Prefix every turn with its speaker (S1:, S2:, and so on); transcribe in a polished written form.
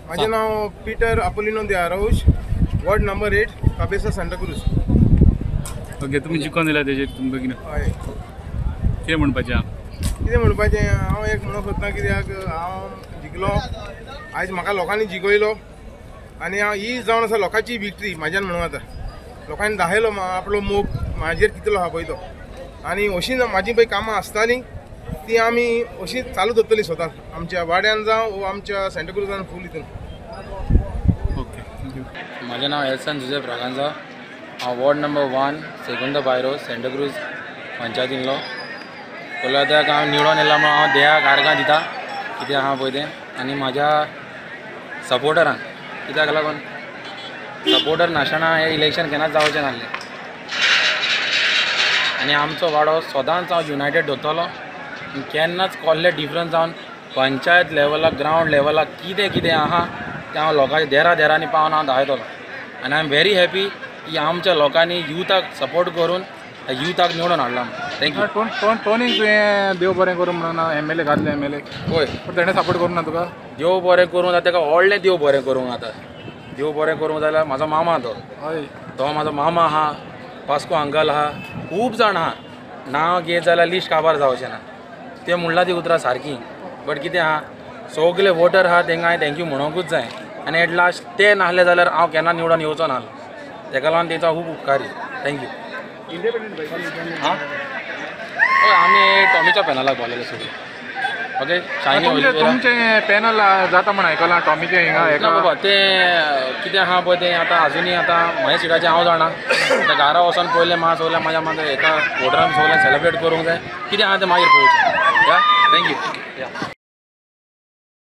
S1: म्हाजें नांव Peter Apolino de Araujo, ward number 8, Cabeza Santacruz.
S2: Okay, तुमी जिखोन दिला तेजेर तुमकां कितें?
S1: हय.
S2: कितें म्हणपाचें?
S1: कितें म्हणपाचें, हांव एक म्हणूंक सोदता कित्याक हांव जिखलो आयज, म्हाका लोकांनी जिखयलो आनी हांव ही जावन आसा लोकांची विक्ट्री म्हाज्यान म्हणूं जाता. लोकांनी दाखयलो आपलो मोग म्हाजेर कितलो आहा पळय तो. आनी अशीं म्हाजी पळय कामां आसतालीं ती आमी अशी चालू दवरतली स्वता आमच्या वाड्यान जावं वो आमच्या सांताक्रूजान फूल हितून.
S2: Okay, thank you.
S3: म्हजें नांव एल्सन जुझे ब्रागांजा. हांव वॉर्ड नंबर 1 सेगुंद बायरो सांताक्रूज पंचायतींतलो. पयल्या हांव निवडून येयला म्हणून हांव देहाक आर्गां दिता कितें आहा पळय तें, आनी म्हाज्या सपोर्टरांक, कित्याक लागून सपोर्टर नासतना हें इलेक्शन केन्नाच जावचें नासलें. आनी आमचो वाडो सदांच हांव युनायटेड दवरतलो, केन्नाच कसले डिफरन्स जावन पंचायत लेवलाक ग्रावंड लेवलाक कितें कितें आहा तें हांव लोकांच्या देरा देरांनी पावन हांव दाखयतलो. आनी I am very happy की आमच्या लोकांनी युथाक सपोर्ट करून युथाक निवडून हाडला. Thank you.
S4: टोनीक तुवें देव बरें करूं म्हणून एम एल ए घातले, एम एल ए
S3: हय,
S4: पूण तेणें सपोर्ट करूं ना तुका?
S3: देव बरें करूं जाल्यार तेका व्हडलें देव बरें करूंक जाता. देव बरें करूंक जाल्यार म्हाजो मामा तो,
S4: हय,
S3: तो म्हाजो मामा आहा, वास्को अंकल आहा, खूब जाण आहा. नांव घेत जाल्यार लिस्ट काबार जावचें ना. ते म्हणलां ती उतरां सारकी, बट कितें आहा सगले वोटर आहा तेंकां हांवें thank you म्हणोंकूच जाय. आनी एट लास्ट ते नासले जाल्यार हांव केन्ना निवडून येवचो नासलो. तेका लागून तेचो खूब उपकारी. Thank you. हां, हय, आमी टॉमीच्या पॅनलाक पावलेले सगळे. ओके, शायनी
S4: तुमचें पॅनल जाता म्हण आयकलां टॉमीचें हिंगा.
S3: ना बाबा, तें कितें आहा पळय तें आतां आजुनूय आतां म्हज्या सिटाचें हांव जाणा. आतां घरा वचोन पयलें म्हाका सगळें म्हाज्या म्हाका एका वोटरान सगळें सेलेब्रेट करूंक जाय. कितें आहा तें मागीर पळोवचें. या, thank you. या.